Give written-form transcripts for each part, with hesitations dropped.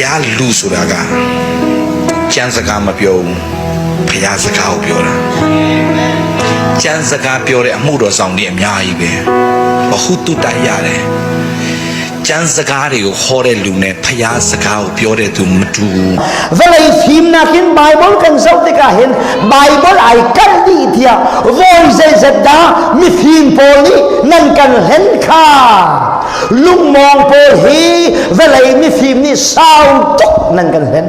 ဖျားလူဆိုတာကကျမ်းစကားမပြောဘူးဖျားစကားကိုပြောတာကျမ်းစကားပြောတဲ့အမှုတော်ဆောင်တွေအများကြီးပဲဘဟုတုတရတယ်ကျမ်းစကားတွေကိုဟောတဲ့လူနဲ့ဖျားစကားကိုပြောတဲ့သူမတူဘူး Vawlei fimnak in Bible kan zoh tikah hin Bible ai kalh dih tiah voi zeizat dah mifim pawl nih nan kan hlen kha lungmawng pawl hi vawlei mifim nih sau tuk nan kan hlen.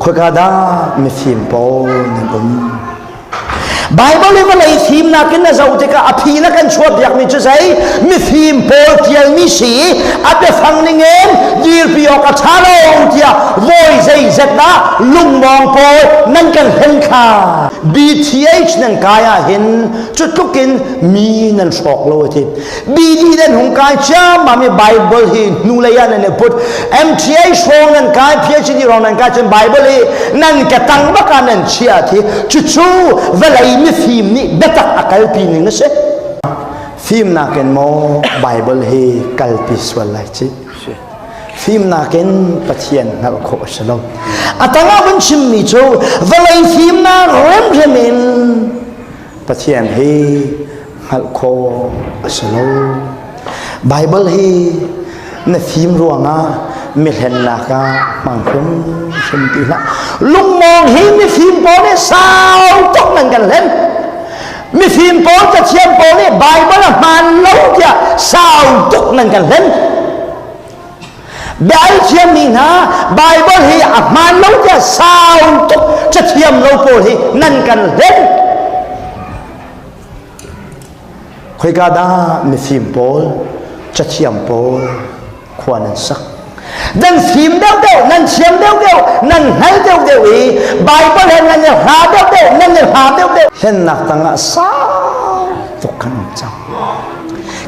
Khoika dah mifim pawl nan um? Bible i vawlei fimnak in na zoh tikah a phi na kan chuah piakmi cu zei mifim pawl tialmi si a biafang ningin dirpi awk a ṭha lo tiah voi zeizat dah lungmawng pawl nan kan hlen kha BTH nan kai ah hin cu tluk in mi nan hrawk lo a ti BD nan hung kai ciammam i Bible hi hnulei ah nan i put MTA hrawng nan kai PhD hrawng nan kai cun Bible hi nan ka tang bak ah nan chia thi cucu vawlei mifim nih biatak a kalpi ning a si fimnak in maw Bible hi kalpi sual lai ci fimnak in Pathian hngalh khawh a si lo a tangah vun chimmi cu vawlei fimnak remrem in Pathian hi hngalh khawh a si lo. Baibal hi na fim ruangah mihlennak ah hmang hrimhrim ti hlah. Lungmawng hi mifim pawl nih sau tuk nan kan hlen. Mifim pawl cathiam pawl nih Baibal a hmaan lo tiah sau tuk nan kan hlen. Bial thiammi hna Baibal hi a hmaan lo tiah sau tuk cathiam lo pawl hi nan kan hlen. Khoika dah mifim pawl, cathiam pawl khua nan sak? Nan fim deuhdeuh, nan thiam deuhdeuh, nan hngal deuhdeuh i Baibal he nan i hla deuhdeuh, nan i hla deuhdeuh. Hlennak tangah sau tuk kan um cang.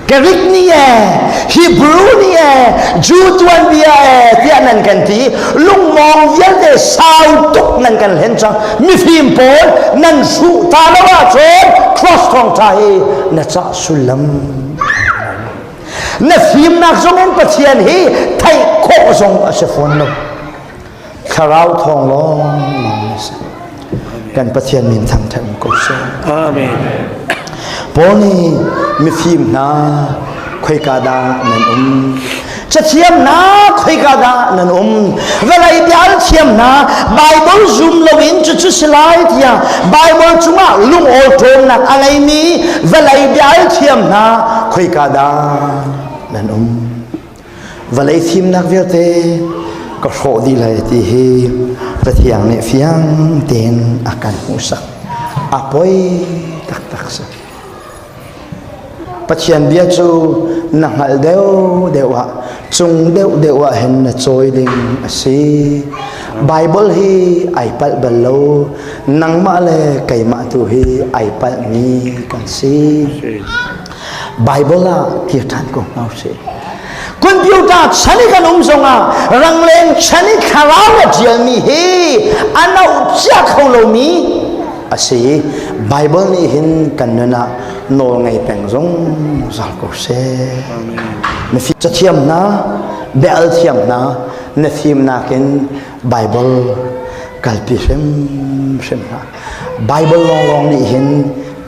Greek nih e, Hebrew nih e, Jew tuanbia e tiah nan kan ti. Lungmawng vialte sau tuk nan kan hlen cang. Mifim pawl nan hruh ta lo ahcun cross thawngṭha hi na cah sullam. Na fimnak zong in Pathian hi theih khawh zong a si fawn lo. Thlarau thawng lawng lawng a si. Kan Pathian min thangṭhat um ko seh. Amen. Paul nih mifim hna khoika dah nan um? Cathiam hna khoika dah nan um? Vawlei bial thiam hna Bible zum loin cucu si lai tiah Bible cungah lungawl ṭawnnak a ngeimi vawlei bial thiam hna khoika dah nan um? Vawlei fimnak vialte ka hrawh dih lai ti hi Pathian nih fiang tein a kan hmuhsak. A poi taktak si. Pathian bia cu na hngalh deuh deuh ah cung deuh deuh ah hin na cawi ding a si. Bible hi ai palh bal lo. Nangmah le keimah tu hi ai palhmi kan si. Bible ah kir ṭhan ko hna usih. Computer chan i kan um zongah rangleng chan i thlarau a ṭialmi hi a no cia kho lomi a si. Bible nih hin kan nun ah nawl ngei peng zungzal ko seh. Na cathiam hna, bia thiam hna, na fimnak in Bible kalpi hrimhrim hlah. Bible lawnglawng nih hin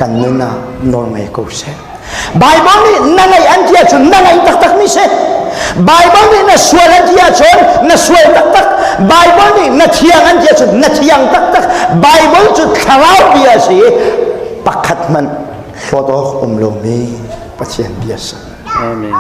kan nun ah nawl ngei ko seh. Bible nih na ngaih an ti ahcun na ngaih taktak mi si. Bible nih na sual an ti ahcun na sual taktak. Bible nih na thiang an ti ahcun na thiang taktak. Bible cu thlarau bia a si i pakhat hmanh hlawt awk um lomi Pathian bia si. Amen.